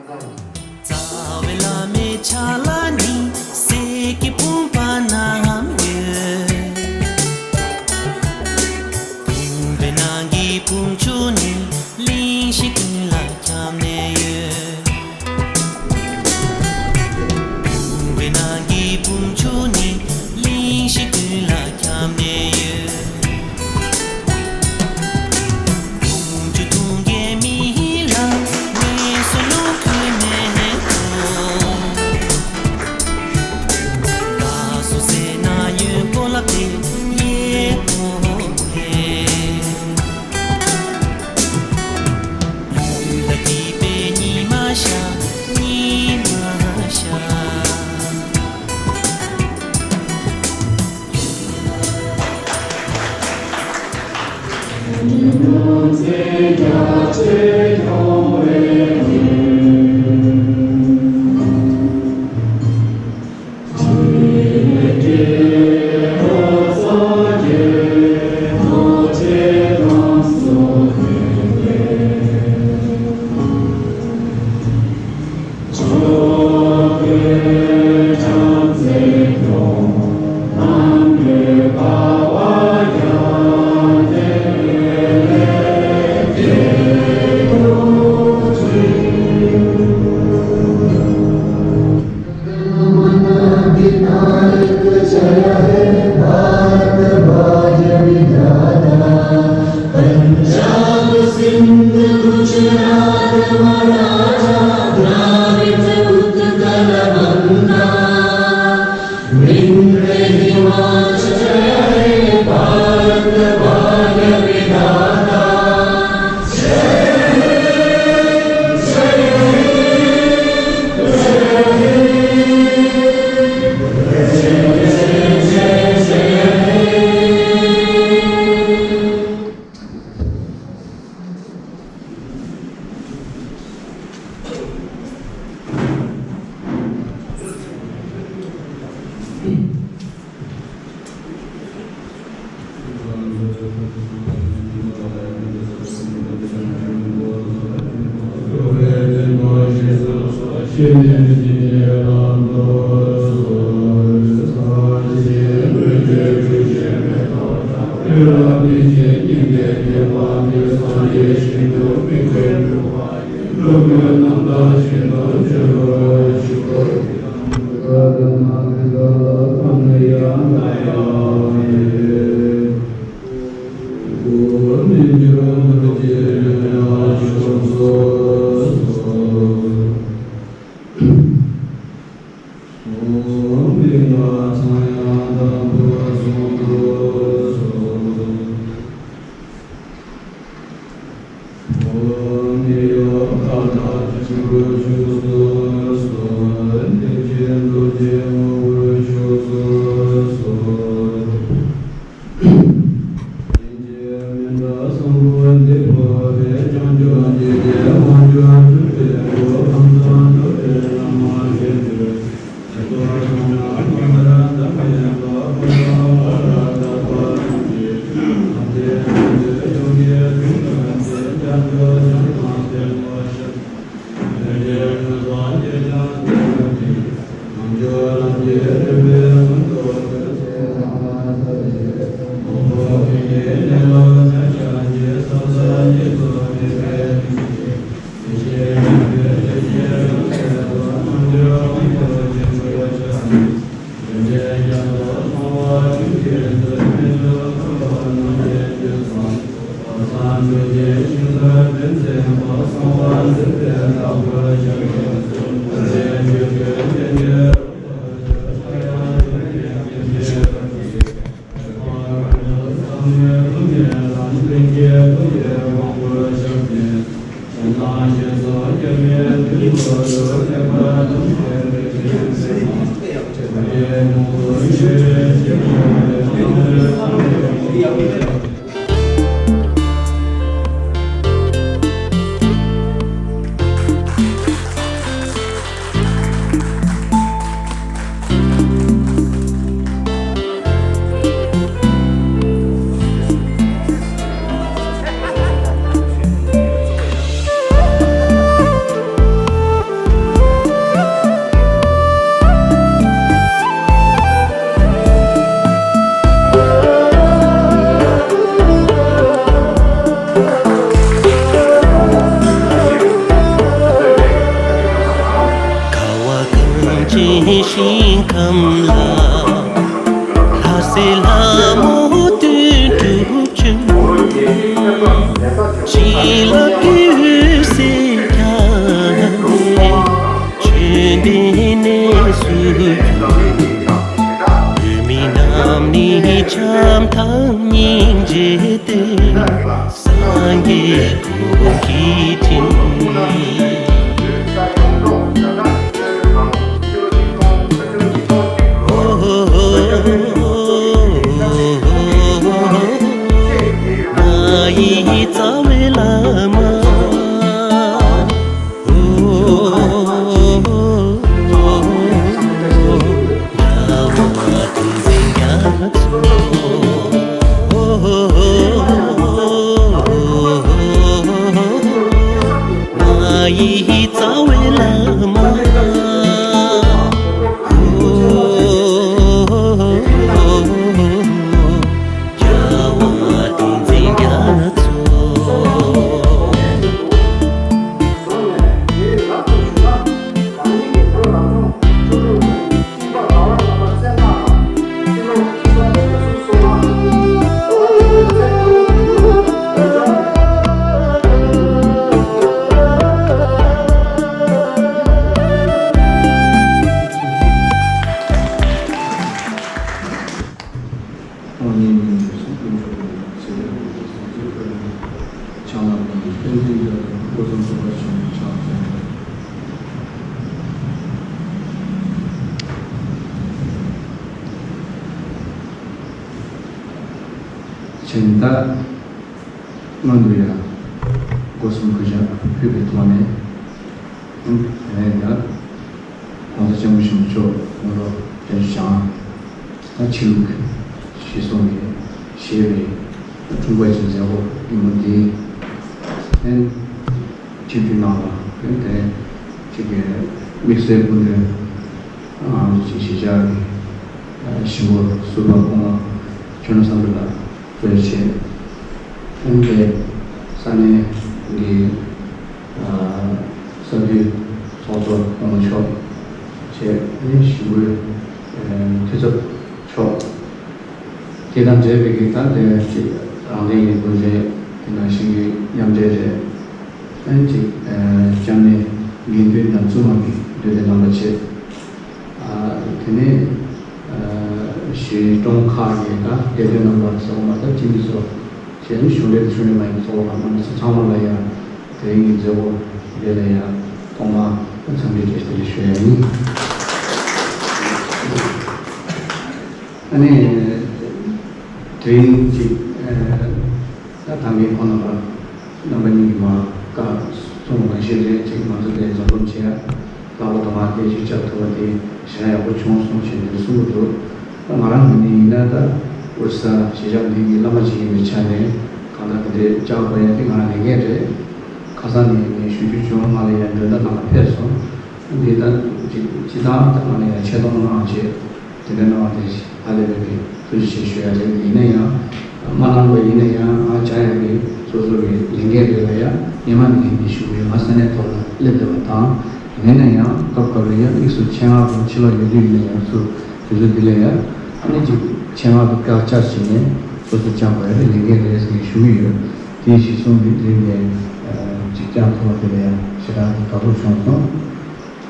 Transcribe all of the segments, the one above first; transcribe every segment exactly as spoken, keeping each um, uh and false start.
རྩ་བའི་བླ་མའི་ཕྱག་ལ་ནི། སྲས་ཀྱི་བུམ་པ་རྣམས་ཡོད། བུམ་པའི་ནང་གི་བུམ་ཆུ་ནི། གླིང་བཞི་ཀུན་ལ་ཁྱབ་ནས་ཡོད། བུམ་པའི་ནང་གི་བུམ་ཆུ་ནི། གླིང་བཞི་ཀུན་ལ་ཁྱབ་ནས་ཡོད། བུམ་ཆུ་འཐུང་མཁན་མི་ལ་ངན་སོང་རླུང་ཁུག་མེད་དོ། ལགས་སོ་ཟེར་ན་ཡོན་ཀོ་ལ་དེ་ཡེ་ཀོ་ཧེ། ལུས་ལ་སྐྱིད་པའི་ཉི་མ་ཤར། ཉི་མ་ཤར། पंजाब सिंध गुजरात मराठा द्राविड़ उत्कल गंगा विंध्य हिमाचल भारत भाग्य विधाता। ལྷ་སྲས་ལྷ་མོ་དོན་གྲུབ་ཀྱིས། ཞིང་ལ་སྐྱེ་བོའི་སྲས་ཀྱང་ནས། ཆོས་འདི་གནས་སུ་གྱུར། བོད་མི་རྣམས་ནི་བྱམས་དང་སྙིང་རྗེ་སྟེ། སངས་རྒྱས་ཀུན་གྱི་ཁྲིམས། ང་ཡི་རྩ་བའི་བླ་མ། རྒྱལ་བ་ཐུགས་འཛིན་རྒྱ་མཚོ། ང་ཡི་རྩ་བའི་བླ་མ། རྒྱལ་བ་ཐུགས་འཛིན་རྒྱ་མཚོ། ཨོ་ཉིད་ཉིད་ཀྱི་གསུང་དུ་འགྲོ་བའི་ཚེ་རབས་ཀྱི་སངས་རྒྱས་ཀུན་ལ་ཕྱག་ན་པདྨོ་སྟེ་འཛིན་གྲྭ་དང་སྐུ་གསུང་ཐུགས་ཀ་ཆེན་པོ་ཕྱག་འཚལ་ལོ། ཆེན་ད་སྔོན་དུ་ཡང་སྒོ་གསུམ་གུས་ཕྱག་ཕུལ་བའི་ཐོག་ནས། ཨང་། དེ་ནས་ཡང་༸གོང་ས་༸སྐྱབས་མགོན་ཆེན་པོ་མཆོག་དགུང་ལོ་བརྒྱད་ཅུ་གྱ་ལྔ། ད་ཕྱི་ལུགས་ཤེས་སོང་གི་ཞེས་པའི་འཁྲུངས་སྐར་གྱི་མཛད་སྒོ་ཡིན་པ་འདི་ཨན་ཆིབས་བསྒྱུར་གནང་བ་ཨན་དེ་ཅིག་གི་དམིགས་བསལ་སྐུ་མགྲོན་ང་ཚོ་ཅིག་གཞིས་ཆགས་ཀྱི་ཞིང་པ་ཟུར་པ་སྐུ་ངོ་ཆོས་ནོར་བསམ་འགྲུབ་ལགས་གཙོས་བྱས་ཨན་དེ་ས་གནས་ཀྱི་ས་འཐུས་ཚོགས་གཙོ་སྐུ་ངོ་མཆོག་བཅས་ཨ་ནི་ཞི་བའི་འཐུས་ཚབ་མཆོག་དེ་དང་འབྲེལ་བའི་གི་ད་དེ་ཅིག་རང་བདེན་གྱི་དབུ་འབྱེད་དེ་ནང་བཞིན་གྱི་མཉམ་འབྲེལ་རེད། ཨ་ནི་ཅིག་སྐྱབས་གནས་དགེ་འདུན་དང་བཙུན་མ་གི་འདུས་སྡེ་རྣམ་པ་བཅས། དེ་ནས་གཞིས་གྲོང་ཁག་གི་ད་སྡེ་སྡོད་རྣམ་པ་ཚོ་མ་ད་སྤྱི་མི་ཚོ་བཅས་ནི་གཞུང་འབྲེལ་གཞུང་འབྲེལ་མ་ཡིན་ཚོགས་པ་རྣམ་པ་ཚོ་ཚང་མ་ལ་ཡང་དེ་རིང་གི་མཛད་སྒོ་འདི་ལ་ཡང་ཐོག་མར་འཚམས་འདྲི་བཀྲ་ཤིས་བདེ་ལེགས་ཞུ་ཡ་ཡིན། ཨ་ནི་དེ་རིང་གི་ད་ད་གིན་ཁོང་རྣམ་པ་རྣམ་པ་གཉིས་ཀྱིས་མར་བཀའ་གསུང་བ་ནང་བཞིན་རེད་ཅེས་ང་ཚོ་དེ་འཛོམས་རོགས་བྱས་ཡ། ལྷག་པར་དུ་ང་དེ་ཅིག་བཅར་ཐུབ་པ་དེ་ཞེ་དྲག་ཡག་པོ་བྱུང་སོང་ཞེས་འདིར་གསུང་གི་འདུག་ད་ང་རང་ངོས་ནས་ཡིན་ན་ད་ཨོ་རི་ས་གཞིས་ཆགས་འདི་གི་བླ་མ་ཅིག་ཡིན་པའི་ཆ་ནས་གང་ལྟར་དེ་འདྲའི་བཅར་དགོས་ཡ་དེ་ང་རང་ལས་འགན་རེད། ཁ་སང་ནས་ངས་ཞུ་རྒྱུ་བྱུང་། ང་ལ་ཡང་མགྲོན་བརྡ་གནང་བ་ཕེབས་སོང་། འདི་ད་ཅིག་ཅི་ལྟར་ད་ང་ལ་ཡང་ཆེ་མཐོང་གནང་བ་བྱས། དེ་འདྲ་གནང་བ་དེ་ཧ་ལས་པའི་གི་ཐུགས་རྗེ་ཆེ་ཞུ་ཡ་རེད། ཡིན་ན་ཡང་མ་གནང་བ་ཡིན་ན་ཡང་ང་བཅར་ཡ་གི་སོ་སོ་གི་ལས་འགན་རེད་ལ་ཡ། སྔོན་མ་ནས་ངས་ཞུ་གི་ཡོད། ང་ས་གནས་ཐོག་ལ་སླེབས་བསྡད་པ་དང་། ཡིན་ན་ཡང་སྐབས་སྐབས་ལ་ཡ་དམིགས་སུ་ཆེད་མངགས་དང་ཕྱི་ལོགས་ཡོད་དུས་ཡིན་ན་ཡང་སུ་དུས་ཚོད་འདི་ལ་ཡ་ཨ་ནི་ཅིག་ཆེད་མངགས་དང་བཀའ་བཅར་བྱས་ནས་སོ་སོ་བཅར་དགོས་ཡ་དེ་ལས་འགན་རེད་ཟེར་ནས་ཞུ་གི་ཡོད། དེ་གཞིར་བཟུང་གི་དེ་རིང་ནས་ཅིག་བཅར་ཐུབ་པ་དེ་ལ་ཡ་ཞེ་དྲག་གི་དགའ་པོ་བྱུང་སོང་།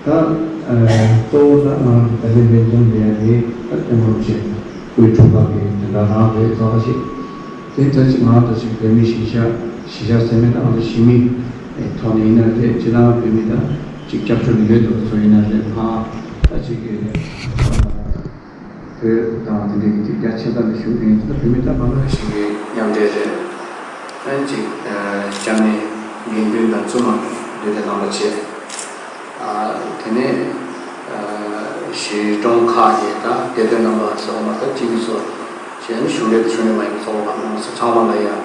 ད་གཙོ་བོ་ད་ང་རང་གི་ད་ལྟའི་འབད་བརྩོན་དེ་ཡང་དེ་ད་སྟོན་མཁན་ཅིག་དབུས་གྲུབ་པ་གི་དེ་འདྲ་རང་རེད་ཙང་ཞིག་དེ་ད་ཅིག་ང་ད་ཅིག་བོད་མི་གཞིས་ཆགས་གཞིས་ཆགས་ཟེར་མེད་ད་ང་ཚོ་གཞིས་མི་ཐོག་ནས་ཡིན་ན་རེད། སྤྱིར་བཏང་བོད་མི་ད་ཅིག་སྐྱབས་བཅོལ་ནས་ཡོད་འདུག་ཚོ་ཡིན་ན་རེད། ཕ་ད་ཅིག་གི་བོད་དང་དེ་འདྲའི་གི་ཅིག་རྒྱ་ཆེ་ས་ནས་བཞུགས་མཁན་ད་བོད་མི་ད་མང་པོ་ཞིག་གི་མཉམ་འབྲེལ་རེད། ཨ་ནི་ཅིག་སྐྱབས་གནས་དགེ་འདུན་དང་བཙུན་མ་འདུས་སྡེ་རྣམ་པ་བཅས། དེ་ནས་གཞིས་གྲོང་ཁག་གི་ད་སྡེ་སྡོད་རྣམ་པ་ཚོ་མ་ད་སྤྱི་མི་ཚོ་བཅས་ནི་གཞུང་འབྲེལ་གཞུང་འབྲེལ་མ་ཡིན་ཚོགས་པ་རྣམ་པ་ཚོ་ཚང་མ་ལ་ཡང་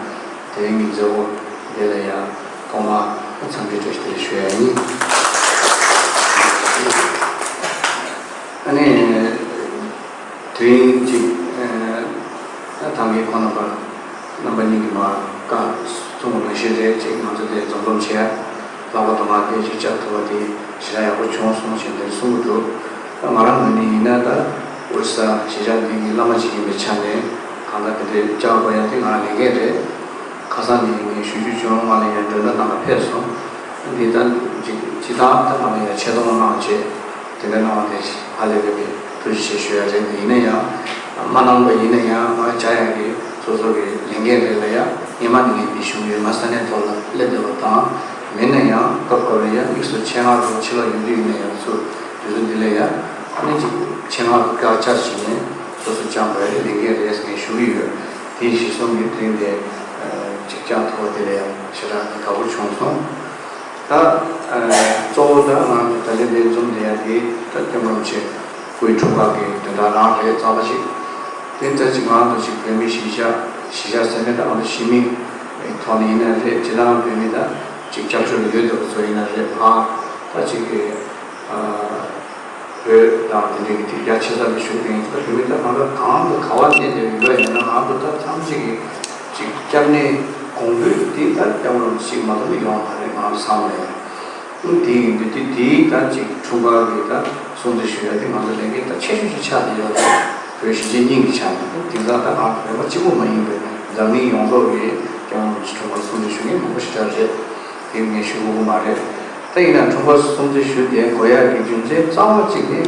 དེ་རིང་གི་མཛད་སྒོ་འདི་ལ་ཡང་ཐོག་མར་འཚམས་འདྲི་བཀྲ་ཤིས་བདེ་ལེགས་ཞུ་ཡ་ཡིན། ཨ་ནི། དེ་རིང་གཅིག་ད་ད་གིན་ཁོང་རྣམ་པ་རྣམ་པ་གཉིས་ཀྱིས་མར་བཀའ་གསུང་བ་ནང་བཞིན་རེད་ཅེས་ང་ཚོ་དེ་འཛོམས་འཛོམས་བྱས། ལྷག་པར་དུ་ང་དེ་ཅིག་བཅར་ཐུབ་པ་དེ་ཞེ་དྲག་ཡག་པོ་བྱུང་སོང་ཞེས་འདིར་གསུང་གི་འདུག་ང་རང་ངོས་ནས་ཡིན་ན་ད་ཨོ་རི་ས་གཞིས་ཆགས་འདི་གི་བླ་མ་ཅིག་ཡིན་པའི་ཆ་ནས་གང་ལྟར་དེ་འདྲའི་བཅར་དགོས་ཡ་དེ་ང་རང་ལས་འགན་རེད། ཁ་སང་ནས་ངས་ཞུ་རྒྱུ་བྱུང་། ང་ལ་ཡང་མགྲོན་བརྡ་གནང་བ་ཕེབས་སོང་། འདི་ལྟར་ཅིག་སྤྱི་བཏང་ད་ང་ལ་ཡང་ཆེ་མཐོང་གནང་བྱས་དེ་འདྲ་གནང་བ་དེ་ཧ་ལས་པའི་ཐུགས་རྗེ་ཆེ་ཞུ་ཡ་རེད། ཡིན་ན་ཡང་མ་གནང་པ་ཡིན་ན་ཡང་ང་བཅར་ཡ་གི་སོ་སོ་གི་ལས་འགན་རེད་ལ། ཡང་སྔོན་མ་ནས་ངས་འདི་ཞུ་གི་ཡོད། ང་ས་གནས་ཐོག་ལ་སླེབས་བསྡད་པ་དང་མིན་ན་ཡང་སྐབས་སྐབས་ལ་ཡང་དམིགས་སུ་ཆེད་མངགས་ཐོག་ཕྱི་ལོགས་ཡོང་དུས་ཡིན་ན་ཡང་ཚུར་དུས་ཚོད་འདི་ལ་ཡང་ཨ་ནི་ཅིག་ཆེད་མངགས་ཀྱི་དཀའ་ཆ་ཞིག་ནས་སོ་སོ་བཅར་དགོས་ཡ་ལས་འགན་རེད་ཟེར་ངས་ཞུ་གི་ཡོད། དེ་གཞི་བཟུང་གི་དེ་རིང་དེ་ཅིག་བཅར་ཐུབ་པ་དེ་ལ་ཡང་ཞེ་དྲག་གི་དགའ་པོ་བྱུང་སོང་། ད་གཙོ་བོ་ད་ང་ཚོ་ད་ལན་དེ་འཛོམས་བསྡད་ཡ་དེ་ད་སྐྱབས་མགོན་རིན་པོ་ཆེ་སྐུའི་འཁྲུངས་སྐར་གྱི་དོན་དག་རང་རེད། རྩ་བ་ཞིག་དེ་ད་ཅིག་ང་ཚོ་ཅིག་བོད་མི་གཞིས་ཆགས་གཞིས་ཆགས་ཟེར་ནས་ད་ང་ཚོ་གཞིས་མི་ཐོག་ནས་ཡིན་ན་རེད། སྤྱིར་བཏང་བོད་མི་ད་ཅིག་སྐྱབས་བཅོལ་ཡོད་འདུག་ཚོ་ཡིན་ན་རེད། ཕ་ད་ཅིག་གི་བོད་དང་དེ་འདྲའི་གི་དེ་རྒྱ་ཆེ་ས་ལ་བཞུགས་པའི་ད་བོད་མི་ད་གང་ག་གང་དུ་ག་བ་གནས་བསྡད་ཡོད་ཡིན་ན་ང་ཚོ་ད་ཐམས་ཅད་ཀྱི་ཅིག་སྐྱབས་གནས་གོང་འབུལ་དེ་ད་སྐྱབས་མགོན་ཞིག་མ་གཏོགས་ཡོང་མ་རེད། ང་ཚོ་ཚང་མ་ལ་ཡང་དེ་ཡིན་དུས་དེ་དེའི་ད་ཅིག་འཁྲུངས་སྐར་གི་ད་སྲུང་བརྩི་ཞུ་ཡ་དེ་ང་ཚོ་ལས་འགན་ད་ཆེ་ཤོས་ཅིག་ཆགས་བསྡད་ཡོད་རེད། བོད་གཞིས་བྱེས་གཉིས་ཀྱི་ཆ་ནས་དེང་སང་ད་ང་ཚོ་བོད་པ་གཅིག་པུ་མ་ཡིན་པའི་འཛམ་གླིང་ཡོངས་རྫོགས་ཀྱི་སྐྱབས་མགོན་ཞིག་འཁྲུངས་སྐར་སྲུང་བརྩི་ཞུ་མཁན་མང་པོ་ཞིག་ཡོད་རེད། དེ་ངས་ཞུ་དགོས་ཀྱི་མ་རེད། ད་ཡིན་ན་འཁྲུངས་སྐར་སྲུང་བརྩི་ཞུ་བསྡད་དགོས་ཡག་གི་རྒྱུ་མཚན་རྩ་བ་གཅིག་ནི་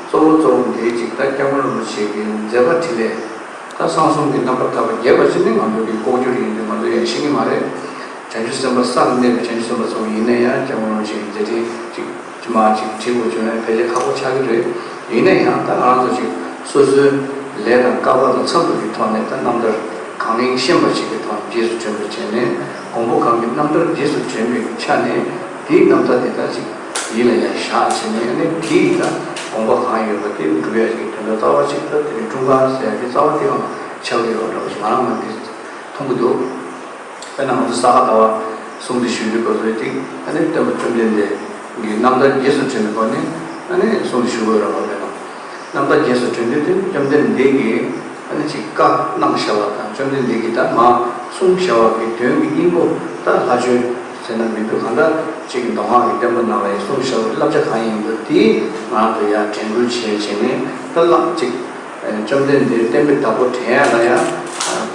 གཙོ་བོ་གཙོ་བོ་འདིའི་གཅིག་ད་སྐྱབས་མགོན་རིན་པོ་ཆེ་གི་མཛད་པ་འཕྲིན་ལས་ད་གསང་གསུམ་གྱི་རྣམ་པར་ཐར་པ་རྒྱས་པ་ཅིག་ནི་ང་ཚོ་གི་ལྐོག་གྱུར་ཡིན་དུས་ང་ཚོ་ཡང་ཤེས་ཀྱི་མ་རེད། བྱང་ཆུབ་སེམས་དཔའ་ས་ལ་གནས་པའི་བྱང་ཆུབ་སེམས་དཔའ་ཚོ་ཡིན་ན་ཡང་སྐྱབས་མགོན་རིན་པོ་ཆེ་གི་མཛད་འཕྲིན་གཅིག་ཇི་མ་ཅིག་བྲིས་དགོས་བྱུང་ན་ཕལ་ཆེར་ཁག་པོ་ཆགས་ཀྱི་རེད། ཡིན་ན་ཡང་ད་ང་རང་ཚོ་ཅིག་སོ་སོའི་ལས་དང་སྐལ་པ་དང་འཚམ་པའི་གི་ཐོག་ནས་ད་རྣམ་ཐར་གང་ལེགས་ཤེས་པ་ཅིག་གི་ཐོག་ནས་རྗེས་སུ་དྲན་པ་བྱས་ནས་མགོན་པོ་གང་གི་རྣམ་ཐར་རྗེས་སུ་དྲན་པའི་ཆ་ནས་དེའི་རྣམ་ཐར་དེ་ད་ཅིག་ཡིད་ལ་ཡང་བཞག་བྱས་ནས་ཨ་ནི་དེའི་ད་དགོངས་པ་གང་ཡོད་པ་དེ་སྒྲུབ་ཡ་ཅིག་གི་དོན་དག་རྩ་བ་ཅིག་ད་དེ་རིང་འཁྲུངས་སྐར་ཟེར་ཡ་གི་རྩ་བ་དེ་ཡང་ཆགས་ཀྱི་ཡོད་འདྲ་བ་ཞིག་ང་རང་ངོས་འདི་མཐོང་གི་འདུག་དཔེར་ན་ང་ཚོ་ས་ག་ཟླ་བ་སྲུང་བརྩི་ཞུ་དུས་སྐབས་སུ་དེ་ཨ་ནི་སྟོན་པ་བཅོམ་ལྡན་འདས་ཀྱི་རྣམ་ཐར་རྗེས་སུ་དྲན་པའི་སྒོ་ནས་ཨ་ནི་སྲུང་བརྩི་ཞུ་དགོས་རེད་པ། དཔེར་ན་རྣམ་ཐར་རྗེས་སུ་དྲན་དུས་དེ་བཅོམ་ལྡན་འདས་ཀྱིས་ཨ་ནི་ཅིག་བཀའ་གནང་བཞག་པ་དང་བཅོམ་ལྡན་འདས་ཀྱིས་ད་མར་གསུངས་བཞག་པ་གི་དོན་གྱི་སྙིང་པོ་ད་ལྷ་ཆོས་ཟེར་ན་མི་འདུག་གང་ལྟར་ཅིག་མདོ་སྔགས་ཀྱི་བསྟན་པ་ནང་ལ་ཡང་གསུངས་བཞག་པའི་བསླབ་བྱ་གང་ཡིན་འདུག་དེ་ང་རང་ཚོ་ཡར་དྲན་སྐུལ་བྱས་བྱས་ནས་ད་བླ་ཅིག་བཅོམ་ལྡན་འདས་བསྟན་པའི་བདག་པོ་དྲན་ཡ་ལ་ཡང་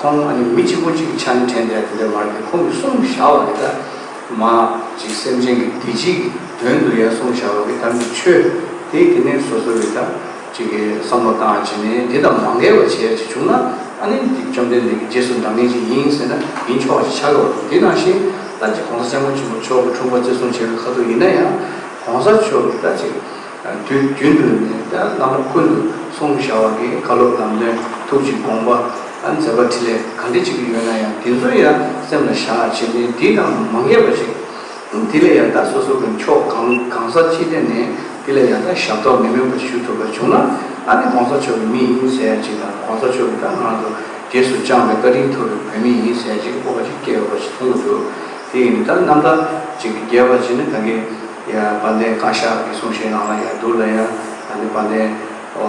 ཁོང་ཨ་ནི་མི་གཅིག་པུ་གཅིག་གི་ཆ་ནས་དྲན་བསྡད་དེ་འདྲ་མ་རེད། ཁོང་གིས་གསུངས་བཞག་པ་རེད། ད་མ་ཅིག་སེམས་ཅན་གྱི་བདེ་སྐྱིད་ཀྱི་དོན་དུ་ཡང་གསུངས་བཞག་པ་གི་ད་མི་ཆོས་དེ་དེ་ནས་སོ་སོ་གི་ད་ཅིག་གི་བསམ་བློ་བཏང་བྱས་ནས་དེ་དང་མ་འགལ་བ་བྱས་ཅིག་བྱུང་ན་ཨ་ནི་འདི་བཅོམ་ལྡན་འདས་ཀྱི་རྗེས་སུ་འབྲང་མཁན་ཅིག་ཡིན་ཟེར་ན་ཡིན་ཆོག་ཅིག་ཆགས་ཡོད་རེད། དེ་ནང་བཞིན་ད་ཅིག་གོང་ས་སྐྱབས་མགོན་ཆེན་པོ་མཆོག་གི་འཁྲུངས་སྐར་བརྩི་སྲུང་བྱེད་པའི་ཁ་ཐུག་ཡིན་ན་ཡང་གོང་ས་མཆོག་གི་ད་ཅིག་དུས་རྒྱུན་དུ་ནས་ད་རྣམ་པ་ཀུན་ཏུ་གསུངས་བཞག་པ་གི་བཀའ་སློབ་ལམ་སྟོན་ཐུགས་ཀྱི་དགོངས་པ་ཨ་མཛད་པ་འཕྲིན་ལས་ག་འདྲ་ཅིག་ཡོད་ན་ཡང་དེ་ཚོ་ཡང་སེམས་ལ་བཞག་བྱས་ནས་དེ་དང་མ་འགལ་བ་ཞིག་དེ་ལ་ཡང་ད་སོ་སོ་གི་ཕྱོགས་གང་གང་ས་ཅི་ཐད་ནས་དེ་ལ་ཡང་ད་ཞབས་ཏོག་མི་དམན་པ་ཞུ་ཐུབ་པ་བྱུང་ན་ཨ་ནི་གོང་ས་མཆོག་གི་མི་ཡིན་ཟེར་ཡ་ཅིག་དང་གོང་ས་མཆོག་གི་ད་ང་ཚོ་རྗེས་སུ་བཅངས་པའི་བཀའ་དྲིན་ཐོབ་པའི་བོད་མི་ཡིན་ཟེར་ཡ་ཅིག་སྤོབས་པ་ཅིག་སྐྱེ་ཡོད་པ་ཞིག་མཐོང་གི་འདུག་དེ་ཡིན་ད་རྣམ་ཐར་ཅིག་རྒྱས་པ་ཅིག་ནི་ད་གིན། ཡ་དཔལ་ལྡན་བཀའ་ཤག་གི་གསུང་བཤད་ནང་ལ་ཡ་འདུག་ལ་ཡ་ཨ་ནི་དཔལ་ལྡན་ཨོ་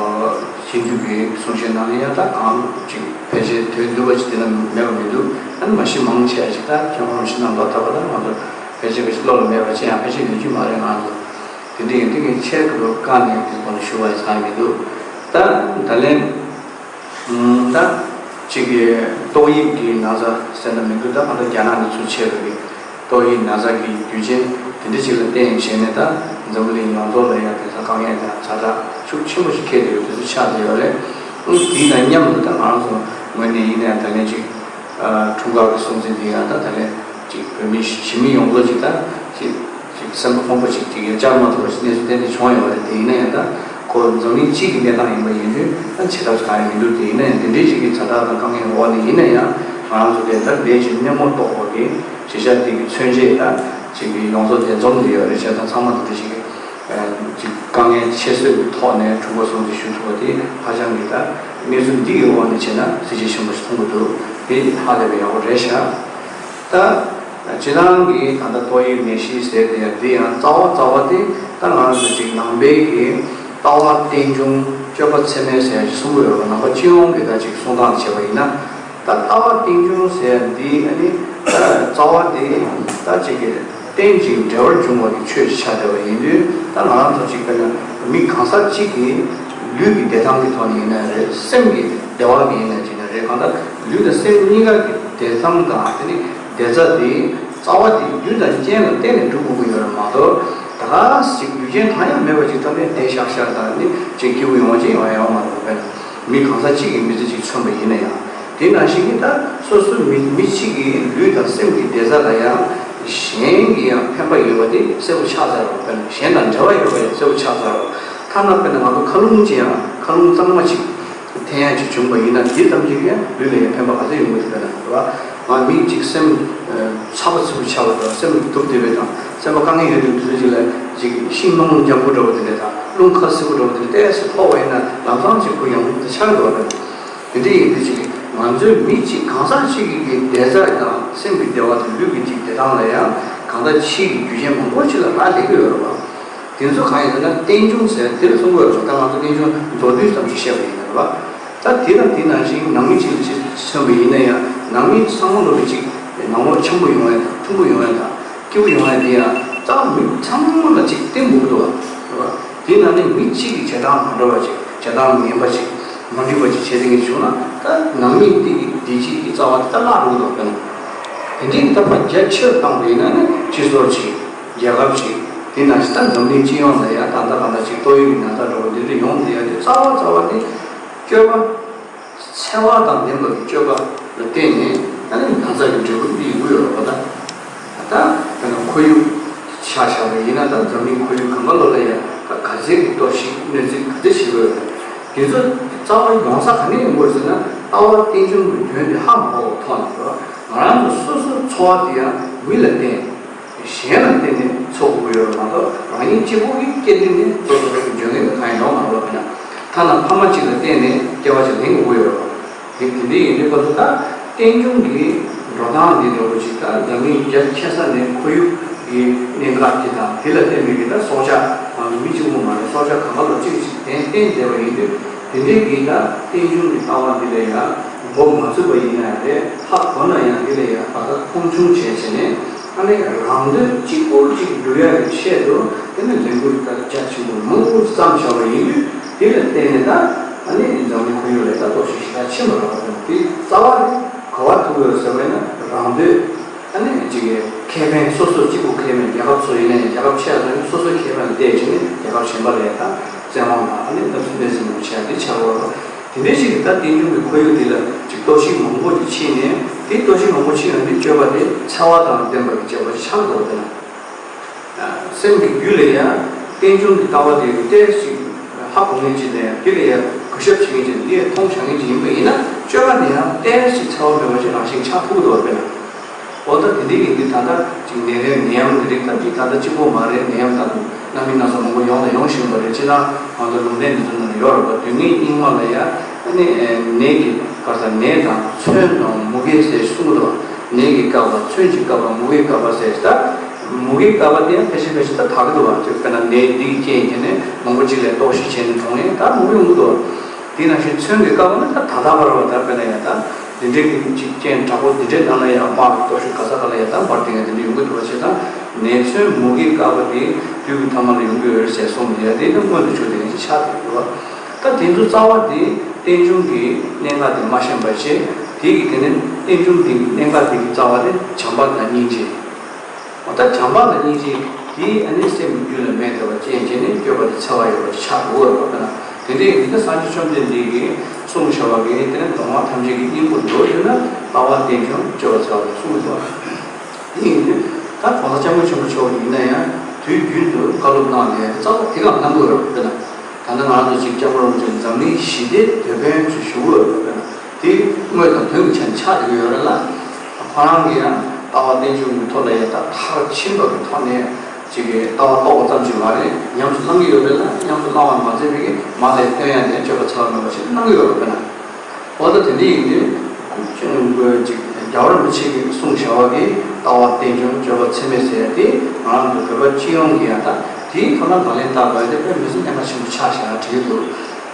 སྤྱི་འཐུས་ཀྱི་གསུང་བཤད་ནང་ལ་ཡ་ད་གང་ཅིག་ཕལ་ཆེར་དོན་འདུས་པ་ཅིག་དེ་ལ་མེད་པ་མི་འདུག་ཨ་ནི་མ་གཞི་མང་ཆེ་བ་ཅིག་ད་མཁན་པོ་རིན་པོ་ཆེ་རྣམ་པར་དག་པ་དང་ང་ཚོ་ཕལ་ཆེར་ཕལ་ཆེར་བློ་ལ་མེད་པ་ཅི་ཡང་ཕལ་ཆེར་ཡོད་རྒྱུ་མ་རེད། ང་ཚོ་དེ་འདྲ་ཡིན་དུས་ངས་ཆེད་དུ་བཀའ་ནས་དེ་སྐོར་ལ་ཞུ་བ་ཡི་ཚང་མི་འདུག་ད་ད་ལན། ད་ཅིག་གི་ཏོག་དབྱིབས་ཀྱི་ན་ཚ་ཟེར་ན་མི་འདུག་ད་གང་ལྟར་རྒྱ་ནག་ནས་ཚུར་མཆེད་པའི་ཏོག་དབྱིབས་ན་ཚ་གི་རྒྱུ་རྐྱེན་དེ་འདྲ་ཅིག་ལ་བརྟེན་བྱས་ནས་ད་འཛམ་བུ་གླིང་ཡོངས་རྫོགས་ལ་ཡང་དེང་སང་དཀའ་ངལ་དང་ཛ་དྲག་ཤུགས་ཆེན་པོ་ཞིག་འཁེལ་བསྡད་ཡོད་དུས་ཚོད་ཆགས་བསྡད་ཡོད་རེད། དེ་དང་མཉམ་དུ་ད་ང་རང་ཚོ་ངོས་ནས་ཡིན་ན་ཡང་ད་ལན་ཅིག་འཁྲུངས་སྐར་གྱི་སྲུང་བརྩི་འདི་ཡང་ད་ད་ལན་ཅིག་བོད་མི་གཞིས་མི་ཡོངས་རྫོགས་ཅིག་ད་ཅིག་ཅིག་སེམས་པ་ཕོངས་པོ་ཅིག་ཅིག་ཡང་བཅར་མ་ཐུབ་པ་ཞིག་གནས་ཚུལ་ཏན་ཏན་བྱུང་ཡོད་རེད། དེ་ཡིན་ན་ཡང་ད་ཁོ་འཛམ་གླིང་སྤྱི་གི་གནས་སྟངས་ཡིན་པ་ཡིན་དུས་ད་བྱེད་ཐབས་གང་ཡང་མི་འདུག་དེ་ཡིན་ན་ཡང་དེ་འདྲའི་ཞིག་གི་ཛ་དྲག་དང་དཀའ་ངལ་འོག་ནས་ཡིན་ན་ཡང་ང་རང་ཚོ་དེ་ལྟར་ལས་ཀྱི་སྙན་མོ་རྟོགས་པ་གི་གཞིས་ཆགས་དེ་གི་མཚོན་བྱེད་ད་ཅིག་གི་ཡོངས་རྫོགས་དེ་འཛོམས་བསྡད་ཡོད་རེད། བྱས་ཙང་ཚང་མ་དེ་འདྲ་ཞིག་གི་ཅིག་དཀའ་ངལ་ཆེ་ཤོས་ཀྱི་ཐོག་ནས་འཁྲུངས་སྐར་སྲུང་བརྩི་ཞུ་ཐུབ་པ་དེ་ཧ་ཅང་གི་ད་གནས་ཚུལ་འདི་གི་འོག་ནས་བྱས་ན་གཟི་བརྗིད་ཆེན་པོ་ཞིག་མཐོང་གི་འདུག་དེ་ཧ་ལས་པའི་ཡག་པོ་རེད་ཤག་ད་སྤྱིར་བཏང་གི་ད་ལྟ་ཏོག་དབྱིབས་ནད་གཞི་ཟེར་དེ་ཡང་འདི་ཡང་རྩ་བ་རྩ་བ་དེ་ད་ང་ཚོ་ཅིག་ནང་པའི་གི་ལྟ་བ་རྟེན་འབྱུང་སྤྱོད་པ་ཚད་མེད་ཟེར་ཡ་ཅིག་གསུང་གི་ཡོད་པ། ནང་པ་སྤྱི་ཡོངས་ཀྱི་ད་ཅིག་གསུང་སྟངས་བྱས་པ་ཡིན་ན་ད་ལྟ་བ་རྟེན་འབྱུང་ཟེར་ཡ་འདི་ཨ་ནི་རྩ་བ་དེ་ད་ཅིག་གི་ རྟེན་ཅིང་འབྲེལ་བར་འབྱུང་བ་གི་ཆོས་ཤིག་ཆགས་བསྡད་པ་ཡིན་དུས། ད་ང་རང་ཚོ་གཅིག་དཔེར་ན་མི་གང་ཟག་གཅིག་གི་ལུས་ཀྱི་བདེ་ཐང་གི་ཐོག་ནས་ཡིན་ན་རེད། སེམས་ཀྱི་བདེ་བ་གི་ཡིན་ན་ཅིག་ན་རེད། གང་ལྟར་ལུས་དང་སེམས་གཉིས་ཀ་གི་བདེ་ཐང་དང་དེ་ནི་བདེ་རྩ་དེ་རྩ་བ་དེ་རྒྱུ་དང་རྐྱེན་ལ་བརྟེན་ནས་འགྲུབ་དགོས་ཀྱི་ཡོད་རེད་མ་གཏོགས། ད་ག་ཞིག་རྒྱུ་རྐྱེན་གང་ཡང་མེད་པ་ཅིག་ཐོག་ནས་བསྡད་བཞག་བཞག་དང་ནི་ཅིག་སྐྱིད་པོ་ཡོང་བ་ཅིག་ཡོང་ཡ་ཡོད་མ་རེད། དཔེར་ན་མི་གང་ཟག་གཅིག་གི་མི་ཚེ་ཅིག་མཚོན་པ་ཡིན་ན་ཡང་། དེ་ནང་བཞིན་གྱི་ད་སོ་སོའི་མི་མི་གཅིག་གི་ལུས་དང་སེམས་ཀྱི་བདེ་རྩ་ལ་ཡང་གཞན་གྱི་ཡང་ཕན་པ་ཡོད་པ་དེ་གསལ་པོ་ཆགས་ཚར་བ། དཔེར་ན་གཞན་དང་འབྲེལ་བ་ཡོད་པ་ཡང་གསལ་པོ་ཆགས་ཚར་བ། ཐ་ན་དཔེར་ན་ང་ཚོ་མཁའ་རླུང་ཅིག་ཡང་མཁའ་རླུང་གཙང་མ་ཅིག་འཐེན་ཡ་ཅིག་བྱུང་བ་ཡིན་ན། དེ་ཙམ་གྱིས་ཀྱང་ལུས་ལ་ཡང་ཕན་པ་ག་ཚོད་ཡོང་གི་འདུག་པས་ན། རེད་བ། ང་མི་གཅིག་སེམས་ཚ་པོ་ཚིག་པོ་ཆགས་པ་དང་། སེམས་སྡུག་བསྡད་པ་དང་། སེམས་པ་དཀའ་ངལ་ཡོད་དུས་དུས་ཚོད་ཅིག་ལ་ཅིག་ཤིང་སྣུམ་འཇམ་པོ་འདྲ་བོ་དེ་འདྲ་དང་། རླུང་ཁ་བསིལ་པོ་འདྲ་བོ་དེ་འདྲ་ཏོག་ཙམ་ཕོག་པ་ཡིན་ན་ལམ་སང་ཅིག་གུ་ཡངས་པོ་དེ་ཆགས་འགྲོ་བ་རེད། དེ་འདྲ་ཡིན་དུས་ཅིག་ང་ཚོའི་མི་གཅིག་གང་ཟག་གཅིག་གི་བདེ་རྩ་དང་སེམས་ཀྱི་བདེ་བ་དང་ལུས་ཀྱི་ཅིག་བདེ་ཐང་ལ་ཡང་གང་ལྟར་ཕྱིའི་རྒྱུ་རྐྱེན་མང་པོ་ཅིག་ལ་རག་ལས་ཀྱི་ཡོད་རེད་བ། དེ་ཚོ་གང་ཡིན་ཟེར་ན་རྟེན་འབྱུང་ཟེར་དེར་གསུང་གི་ཡོད་རེད་བ། ད་ང་ཚོ་རྟེན་འབྱུང་མདོར་བསྡུས་ཙམ་ཞིག་བཤད་པ་ཡིན་ན་རེད་བ། ད་དེ་དང་དེ་ནང་བཞིན་ནང་མི་གཅིག་ལ་ཅིག་མཚོན་པ་ཡིན་ན་ཡང་། ནང་མི་ཚང་མ་ལོ་ལ་ཅིག་ནང་ལོགས་འཆམ་པོ་ཡོང་ཡ་དང་། མཐུན་པོ་ཡོང་ཡ་དང་། སྐྱིད་པོ་ཡོང་ཡ་དེ་ཡང་ད་མི་ཚང་མ་ལ་ཅིག་བརྟེན་དགོས་ཀྱི་འདུག་བ། རེད་བ། དེ་ནང་ནས་མི་གཅིག་གི་བྱེད་སྟངས་མ་འདྲ་བ་ཅིག་བྱེད་སྟངས་ངན་པ་ཅིག་མ་འགྲིག་པ་ཅིག་བྱེད་དེ་ངེས་བྱུང་ན། ད་ནང་མི་དེ་གི་བདེ་སྐྱིད་ཀྱི་རྩ་བ་དེ་ད་བརླག་འགྲོ་གི་འདུག་བ། དེ་ནི་དེ་འདྲའི་ཐབས་ལ་རྒྱ་ཆེར་བཏང་བ་ཡིན་ན་ནི་སྤྱི་ཚོགས་ཅིག་རྒྱལ་ཁབ་ཅིག་དེ་ནང་བཞིན་ད་འཛམ་གླིང་སྤྱི་ཡོངས་ལ་ཡང་ད་ལྟ་གང་ལྟར་ཅིག་ཏོག་དབྱིབས་ཀྱི་ན་ཚ་འདྲ་བོ་འདི་འདྲ་ཡོང་བསྡད་ཡ་དེ་རྩ་བ་རྩ་བ་དེ་སྤྱོད་པ། འཚེ་བ་དང་ལྡན་པ་གི་སྤྱོད་པ་ལ་བརྟེན་ནས་ཨ་ནི་ན་ཚ་གི་འབྲས་བུ་འདི་ཡོང་གི་ཡོད་རེད་པ། ད་ད་དཔེར་ན་ཁོར་ཡུག་ཆ་བཞག་པ་ཡིན་ན། ད་འཛམ་གླིང་ཁོར་ཡུག་གང་ག་ལོ་ལ་ཡང་ད་ག་ཚད་ཀྱི་གཏོར་བཤིག་གནོད་འཚེ་ག་ཚད་བྱེད་ཀྱི་ཡོད་རེད། དེ་ཚོ་རྩ་བ་ཡོང་ས་ག་ནས་ཡོང་གི་ཡོད་ཟེར་ན། ལྟ་བ་རྟེན་འབྱུང་གི་དོན་དེ་ཧ་མ་གོ་བའི་ཐོག་ནས་རེད་པ། ང་རང་ཚོ་སོ་སོའི་འཚོ་བ་དེ་ཡང་མི་ལ་བརྟེན། གཞན་ལ་བརྟེན་ནས་འཚོ་དགོས་ཀྱི་ཡོད་རེད་མ་གཏོགས། རང་ཉིད་གཅིག་པུ་གིས་སྐྱེ་དུས་ནས་སོ་སོ་སོ་གི་འཇོན་ངེས་ཀྱི་གང་ཡང་ཡོང་མ་རེད་པ། དཔེར་ན་ཐ་ན་ཕ་མ་གཅིག་ལ་བརྟེན་ནས་སྐྱེ་བ་ཅིག་ལེན་དགོས་ཀྱི་ཡོད་རེད་པ། དེ་དེ་འདྲ་ཡིན་དུས་སྐབས་སུ་ད་རྟེན་འབྱུང་གི་འགྲོ་སྟངས་འདི་འདྲ་བོ་ཅིག་ད་འཛམ་གླིང་རྒྱ་ཆེ་ས་ནས་ཁོར་ཡུག་གི་གནད་འགག་དེ་དང་། དེ་ལ་བརྟེན་པའི་གི་ད་སྲོག་ཆགས། ང་ཚོ་མི་གཅིག་པུ་མ་རེད། སྲོག་ཆགས་གང་ག་ལ་གཅིག་གཅིག་བརྟེན་བརྟེན་བསྡད་པ་ཡིན་དུས། དེ་འདྲའི་གི་ད་རྟེན་འབྱུང་གི་ལྟ་བ་འདི་ལ་ཡང་མགོ་མ་ཚོས་པ་ཡིན་ན་ཡང་རེད། ཧ་གོ་ན་ཡང་འདི་ལ་ཡང་བར་ཐག་མཐོང་ཆུང་བྱས་བྱས་ནས། ཨ་ནི་རང་འདོད་གཅིག་པུ་གཅིག་སྒྲུབ་ཡ་གི་ཆེད་དུ་དེ་ནི་ལས་འགུལ་ད་རྒྱ་ཆེན་པོ་མང་པོ་བརྩམས་བཞག་པ་ཡིན་དུས། དེ་ལ་བརྟེན་ནས་ད་ཨ་ནི་འཛམ་གླིང་ཁོར་ཡུག་ལ་ད་སྟོབས་ཤུགས་ཞེ་དྲག་ཕྱིན་པ་རེད་པ། དེ་རྩ་བ་ག་པར་ཐུག་ཡོད་ཟེར་བ་ཡིན་ན། རང་འདོད། ཨ་ནི་ཅིག་གི་ཁེ་ཕན། སོ་སོ་གཅིག་པུ་ཁེ་ཕན། རྒྱལ་ཁབ་ཚོ་ཡིན་ན་ཡང་རྒྱལ་ཁབ་ཆེ་ལ་སོ་སོའི་ཁེ་ཕན་ལ་བལྟས་བྱས་ནས་རྒྱལ་ཁབ་གཞན་པ་ལ་ཡང་ད་བཙན་དབང་དང་། ཨ་ནི་ད་ཚུལ་ལྡན་ཟིན་པ་བྱས་ཏེ་ཆགས་པ་རེད། དེ་འདྲའི་ཞིག་གི་ད་རྟེན་འབྱུང་གི་ཁོར་ཡུག་འདི་ལ་ཅིག་གཏོར་བཤིག་མང་པོ་ཅིག་ཕྱིན་ནས། དེ་གཏོར་བཤིག་མང་པོ་ཕྱིན་ཡོང་དུས་སྤྱོད་པ་དེ་འཚེ་བ་དང་ལྡན་པ་གི་སྤྱོད་པ་ཅིག་ཆགས་འགྲོ་བ་དེ་ན། སེམས་ཀྱི་རྒྱུད་ལ་ཡང་རྟེན་འབྱུང་གི་ལྟ་བ་དེ་ཏོག་ཙམ་ཧ་གོ་མཁན་ཅིག་དང་། དེ་ལ་ཡང་གུས་ཞབས་བྱེད་མཁན་ཅིག་དང་། དེ་ཡང་མཐོང་བྱ་མཁན་ཅིག་ཡིན་པ་ཡིན་ན། སྤྱོད་པ་དེ་ཡང་ཏོག་ཙམ་འཚེ་བ་མེད་པ་ཞིག་རང་བཞིན་ཆགས་ཐུབ་ཀྱི་འདུག་པ། དཔེར་ན། འོ་ད་དེ་འདྲའི་ཡིན་དུས་ད་ལྟ་ཅིག་ནད་རན་ནད་ཡམས་འདི་རིགས་ད་ཅིག་ད་ལྟ་གཅིག་པོ་མ་རེད། ནད་ཡམས་ད་སྣ་མིན་སྣ་ཚོགས་མང་པོ་ཡོང་དང་ཡོང་བཞིན་པ་རེད། སྤྱིར་བཏང་ང་ཚོ་ལུང་བསྟན་འདི་ཚོ་ནང་ཡོད་རེད་པ། དུས་ངན་སྙིགས་མ་ལ་ཡང་ཨ་ནི་ནད་ཀྱི་སྐབས་སུ་ནད་དང་མཚོན་དང་མུ་གེ་ཟེར་གསུངས་འདུག་ནད་ཀྱི་སྐབས་ལ་མཚོན་གྱི་སྐབས་ལ་མུ་གེའི་སྐབས་ལ་ཟེར། ད་མུ་གེའི་སྐབས་ལ་དེ་ཡང་ཕལ་ཆེར་ཕལ་ཆེར་ད་དག་གི་འདུག་པ། དཔེར་ན་ནད་འདི་གི་རྐྱེན་གྱིས་ནི་མང་པོ་ཅིག་ལ་གཏོར་བཤིག་བྱས་ནས་གྲོངས་ནས་ད་མུ་གེ་ཡོང་གི་འདུག་དེ་ནང་བཞིན་མཚོན་གྱི་སྐབས་ལ་ནི་ད་ད་ལྟ་བར་བ། ད་དཔེར་ན་ཡང་ད་འདི་འདྲའི་གི་ཅིག་རྐྱེན་དྲག་པོ་འདི་འདྲའི་ནང་ལ་ཡང་དམག་གི་གཏོར་བཤིག་ག་ས་ག་ལ་ཡང་ད་འབར་བསྡད་མཁན་དེ་འདྲ་ཡོང་གི་འདུག་པ། བྱས་ཙང་ནད་མཚོན་མུ་གེའི་སྐབས་པ་དེ་དུས་ཀྱི་ཐ་མ་ལ་ཡོང་གི་ཡོད་རེད་ཟེར་གསུངས་ཡོད། དེ་ནི་མངོན་དུ་གྱུར་བསྡད་མཁན་ཅིག་ཆགས་བསྡད་ཡོད་རེད་པ། ད་དེ་ཚོ་རྩ་བ་དེ་རྟེན་འབྱུང་གི་གནད་འགག་དེ་མ་ཤེས་པ་བྱས། དེ་གི་དེ་ནི་རྟེན་འབྱུང་དེ་གི་གནད་འགག་དེ་གི་རྩ་བ་དེ་བྱམས་པ་དང་སྙིང་རྗེ། འོ་ད་བྱམས་པ་དང་སྙིང་རྗེ་དེ་ཨ་ནི་སེམས་ཀྱི་རྒྱུད་ལ་མེད་བསྡད་པ་ཅན་བྱས་ནས་སྤྱོད་པ་དེ་འཚེ་བ་ཡོད་པ་ཆགས་འགྲོ་བ་རེད་པ། ན་དེ་འདྲ་ཡིན་དུས་སངས་རྒྱས་བཅོམ་ལྡན་འདས་ཀྱིས་གསུངས་བཞག་པ་གི་དེ་ནི་སྡོམ་པ་ཐམས་ཅད་ཀྱི་སྙིང་པོ་མདོར་བསྡུས་ན་ལྟ་བ་རྟེན་འབྱུང་སྤྱོད་པ་འཚེ་བ་ལ་གསུངས་འདུག་དེ་ཡིན་དུས་ད་༸གོང་ས་༸སྐྱབས་མགོན་ཆེན་པོ་མཆོག་ཡིན་ན་ཡང་དུས་རྒྱུན་དུ་བཀའ་སློབ་གནང་ནས་རྩ་བ་དེ་ག་གནང་དགོས་རེད་པ། ན་ད་ལྟ་ང་རང་ཚོ་ཅིག་སྐྱབས་མགོན་རིན་པོ་ཆེ་འཛམ་གླིང་ཞི་བདེའི་དེད་དཔོན་ཅིག་ཞུ་གི་ཡོད་རེད་པ། ན་དེ་དངོས་དང་དོན་གྱི་ཆ་ནས་ཆགས་ཡོད་རེད་ལ། ཁོ་རང་གིས་ཡང་ལྟ་བ་རྟེན་འབྱུང་གི་ཐོག་ལ་ཡང་ད་མཐར་ཕྱིན་པ་གི་ཐོག་ནས་ཅིག་གི་ལྟ་བ་རྟོགས་པ་ཙམ་ཞིག་མ་རེད། ཉམས་སུ་བླང་གི་ཡོད་རེད་ལ། ཉམས་སུ་བླང་བ་མ་ཟད་པའི་གི་མ་ལས་སྟོན་ཡ་དེ་སྤྱོད་པ་འཚེ་བ་མེད་པ་ཞིག་གནང་གི་ཡོད་རེད་པ། ན་འོ་ད་དེ་འདྲ་ཡིན་དུས་ཅིག་རྒྱལ་བ་རིན་པོ་ཆེ་གིས་གསུངས་བཞག་པ་གི་ལྟ་བ་རྟེན་འབྱུང་སྤྱོད་པ་འཚེ་མེད་ཟེར་ཡ་དེ་ང་རང་ཚོ་བོད་པ་སྤྱི་ཡོངས་ཀྱིས་ཡང་ད་དེའི་ཐོག་ལ་ལག་ལེན་བསྟར་དགོས་ཡ་དེ་དཔེ་མི་སྲིད་གནད་འགག་ཆེན་པོ་ཆགས་བཞག་བྲིས་འདུག་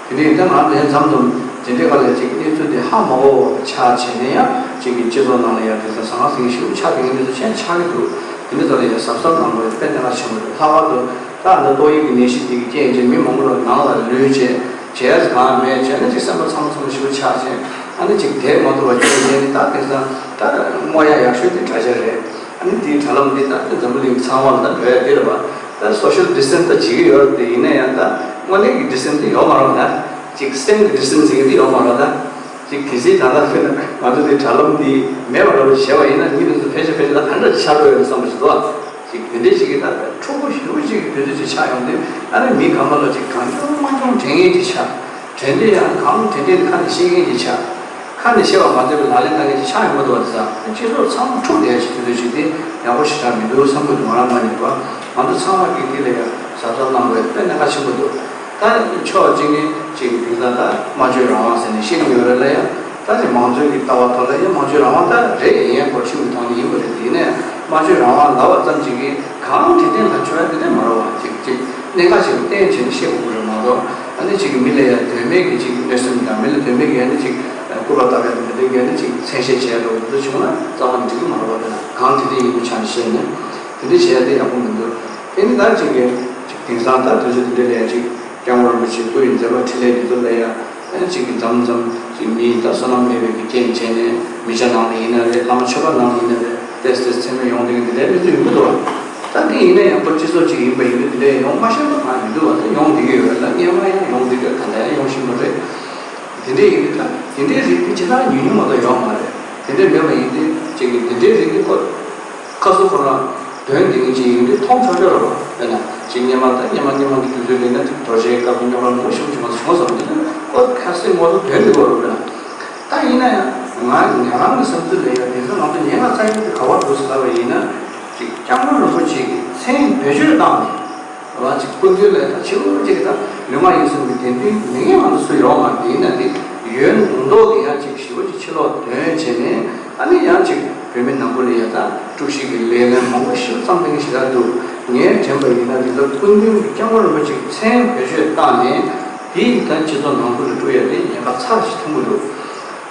དེ་ནས་ད་ང་ལས་མཚམས་དུ་དེ་འདྲའི་སྒང་ལ་ཅིག་གནས་ཚུལ་དེ་ཧ་མ་གོ་བ་ཆགས་བྱས་ནས་ཡང་ཅིག་གི་སྤྱི་ཚོགས་ནང་ལ་ཡང་དེ་ཚོ་ཟང་ངེ་ཟིང་ངེ་ཞིག་ཆགས་ཀྱི་ཡོད་མེད་ཚོ་ཆ་ཆགས་ཀྱི་འདུག་དེ་འདྲ་ལ་ཡང་གཟབ་གཟབ་གནང་དགོས་དཔེ་གནད་འགག་ཆེན་པོ་རེད། ལྷག་པར་དུ་ད་ཨ་ནི་ཏོག་དབྱིབས་ཀྱི་ནད་གཞི་འདི་གི་རྐྱེན་གྱིས་མི་མང་པོ་ལ་ནང་ལ་ལུས་བྱས་བྱས་གང་མེད་བྱས་ན་ཅིག་སེམས་པ་ཚང་མ་ཚང་མ་ཞེ་པོ་ཆགས་བྱས། ཨ་ནི་ཅིག་བསྡད་མ་ཐུབ་པ་བྱས་ནས་ད་དེང་སང་ད་བསྔོ་ཡག་ཡག་ཤོས་དེ་གྲྭ་ཆས་རེད། ཨ་ནི་དེའི་དྲ་ལམ་འདི་ད་ལྟ་འཛམ་བུ་གླིང་ཚང་མ་ལ་ད་བོད་འདི་རེད་བ། ད་སོ་ཤལ་ཌི་སི་ཊན་སི་ད་བྱེད་ཀྱི་ཡོད་རེད་དེ། ཡིན་ན་ཡང་ད་དངོས་གནས་ཀྱི་ཌི་སི་ཊན་སི་དེ་ཡོད་མ་རེད་བ། ད་ཅིག་སེམས་ཀྱི་ཌི་སི་ཊན་སི་ཟེར་མཁན་དེ་ཡོད་མ་རེད་བ། ད་ཅིག་གལ་སྲིད་ད་ལྟ་དཔེར་ན་ང་ཚོ་འདི་དྲ་ལམ་འདི་མེད་པ་འདྲ་པོ་བྱས་པ་ཡིན་ན་མི་དེ་ཚོ་ཕལ་ཆེར་ཕལ་ཆེར་ད་ག་འདྲ་ཆགས་ཀྱི་ཡོད་རེད་བསམ་པ་ཞིག་འདུག་བ། ཅིག་དེ་འདྲས་ཅིག་གིས་ད་ཕྲུ་གུ་ཞེ་པོ་ཅིག་གི་དུས་ཚོད་ཅིག་ཆགས་ཡོང་དུས། ཨ་ནི་མི་གང་ག་ལ་ཅིག་གང་བྱུང་མང་བྱུང་དྲན་མཁན་ཅིག་ཆགས། དྲན་དུས་ཡང་གང་དྲན་དྲན་ཁ་ནས་བཤད་མཁན་ཅིག་ཆགས། ཁ་ནས་བཤད་པ་མ་ཚད་པའི་ལག་ལེན་བསྟར་མཁན་ཅིག་ཆགས་ཡོང་གི་འདུག་བ། དེ་ཙང་སྤྱི་ཚོགས་ཚང་མ་འཁྲུག་བསྡད་ཅིག་དུས་ཚོད་ཅིག་དེ་ཡག་པོ་ཞེ་དྲག་མི་འདུག་བསམ་གྱི་འདུག་ང་རང་ངོས་ནས་བ། ང་ཚོ་ཚང་མ་གིས་དེ་ལ་ཡང་གཟབ་གཟབ་གནང་དགོས་དཔེ་གནད་འགག་ཆེན་པོ་འདུག་ད་ཕྱོགས་གཅིག་ནས་ཅིག་དེང་སང་ད་སྨྲ་བརྗོད་རང་དབང་ཟེར་ནས་བཤད་ཀྱི་ཡོད་རེད་ལ། ཡང་ད་ཅིག་མང་གཙོའི་གི་ལྟ་བ་ཐོག་ལ་ཡང་སྨྲ་བརྗོད་རང་དབང་ད་རེད། ཡིན་ཡང་གོ་ཁྲིམས་ཀྱི་ཐོག་ནས་ཡིན་པ་རེད། དེ་ནས་སྨྲ་བརྗོད་རང་དབང་ལབ་པ་ཙམ་ཅིག་གིས་གང་དྲན་དྲན་ལ་ཆོག་ཡ་དེ་འདྲ་མ་རེད་བ། ཅིག་ཅིག་གནད་འགག་ཅིག་གཏན་བྱས་ནས་བཤད་དགོས་ཀྱི་རེད་མ་གཏོགས། ཨ་ནི་ཅིག་གིས་མི་ལ་ཡང་དོན་མེད་ཀྱི་ཅིག་གནོད་སེམས་དང་མི་ལ་དོན་མེད་ཀྱི་ཨ་ནི་ཅིག་སྐུར་པ་བཏབ་ཡ་དང་དེ་འདྲ་གི་ཨ་ནི་ཅིག་མཚན་ཤས་བྱས་འགྲོ་དགོས་འདུག་བྱུང་ན་རྩ་བ་ནས་འགྲིག་གི་མ་རེད་བ། དེ་ན་གང་དྲན་དྲན་ཡིན་པའི་ཆ་ནས་བཤད་ནས་དེ་འདྲ་བྱས་ཏེ་ཡག་པོ་མི་འདུག་དེ་ནི་ད་ཅིག་གི་ཅིག་དེང་སང་ད་དུས་ཚོད་འདི་འདྲ་ལ་ཅིག་སྐྱབས་མགོན་རིན་པོ་ཆེའི་སྐུ་ཡི་མཛད་པ་འཕྲིན་ལས་འདི་ཚོ་ལ་ཡང་ཨ་ཅིག་གི་མཚམས་མཚམས་ཅིག་མི་ད་བསོད་ནམས་མེད་པའི་གི་རྐྱེན་བྱས་ནས་མི་ཆ་ནང་ལ་ཡིན་ན་རེད། བླ་མ་ཆོས་པ་ནང་ལ་ཡིན་ན་རེད། ཏོག་ཙམ་མཚན་སྨད་ཡོང་བསྡད་མཁན་འདི་འདྲའི་མི་ཚོ་ཡོད་འདུག་བ། ད་འདི་ཡིན་ན་ཡང་ཁོ་སྤྱི་ཚོགས་ཅིག་ཡིན་པ་ཡིན་དུས་འདི་འདྲའི་ཡོང་མ་ཤེས་པ་གང་མི་འདུག་བ། ད་ཡོང་བསྡད་ཀྱི་ཡོད་རེད། ད་སྔོན་མ་ཡང་ཡོང་བསྡད་ཀྱི་ཡོད། ད་ལྟ་ཡང་ཡོང་བཞིན་པ་རེད། དེ་འདྲའི་ཡིན་དུས་ད་དེ་འདྲའི་རིགས་འདི་ཇི་ལྟར་ཉུང་ཉུང་མ་གཏོགས་ཡོད་མ་རེད། དེ་འདྲའི་མེད་པ་ཡིན་དུས་ཅིག་གི་དེ་འདྲའི་རིགས་འདི་ཁོ་ཁ་སོ་ཁོ་རང་དོན་དེ་ཉིད་ཅིག་ཡིན་དུས་མཐོང་ཆོག་ཆོག་རེད་བ། དཔེར་ན་ཅིག་སྔོན་མ་ད་སྔོན་མ་སྔོན་མ་གི་དུས་ཚོད་ལ་ཡིན་ན་ཅིག་རྡོ་རྗེའི་སྐབས་ཀྱི་སྔོན་མ་ལ་ངོ་ཤེས་པོ་ཅིག་མ་སོང་བསམ་དུས་ཁོ་ཁ་སེ་ངོ་ཐོག་དོན་འདི་གོ་རུ་དཔེར་ན། ད་ཡིན་ན་ཡང་ང་ང་རང་གི་བསམ་ཚུལ་ལ་ཡང་དེང་སང་ང་ཚོ་ཉེ་བ་ཚ་ཡུལ་དེ་ག་བར་འདུག་ཟེར་ལབ་པ་ཡིན་ན། ཅིག་སྐྱབས་མགོན་རིན་པོ་ཆེ་གི་མཚན་བེད་སྤྱོད་བཏང་ནས། རང་ཅིག་སྐུ་མདུན་ལ་ད་ཆེ་བོ་ཅིག་ད་ལུས་ངག་ཡིད་གསུམ་གྱི་བདེན་དོན་མི་ངན་མ་གཏོགས་སུ་ཡོད་མ་རེད། ཡིན་ན་དེ་ཡོད་མདོག་མདོག་གི་ཡང་ཅིག་ཞི་བ་ཅིག་ཕྱི་ལོགས་དོན་བྱས་ནས། ཨ་ནི་ཡང་ཅིག་བོད་མི་ནང་ཁུལ་ལ་ཡང་ད་དཀྲུག་ཤིང་གི་ལས་ལན་མང་པོ་ཞིག་བརྩམས་པའི་ཞིག་ད་འདུག་ངས་དྲན་པ་ཡིན་ན་དེ་ཚོ་སྐུ་མདུན་གྱི་སྐྱབས་མགོན་རིན་པོ་ཆེའི་མཚན་བེད་སྤྱོད་བཏང་ནས་དེ་ད་སྤྱི་ཚོགས་ནང་ཁུལ་ལ་དཀྲུག་ཡ་དེ་ཉེན་ཁ་ཚ་ཞིག་མཐོང་གི་འདུག་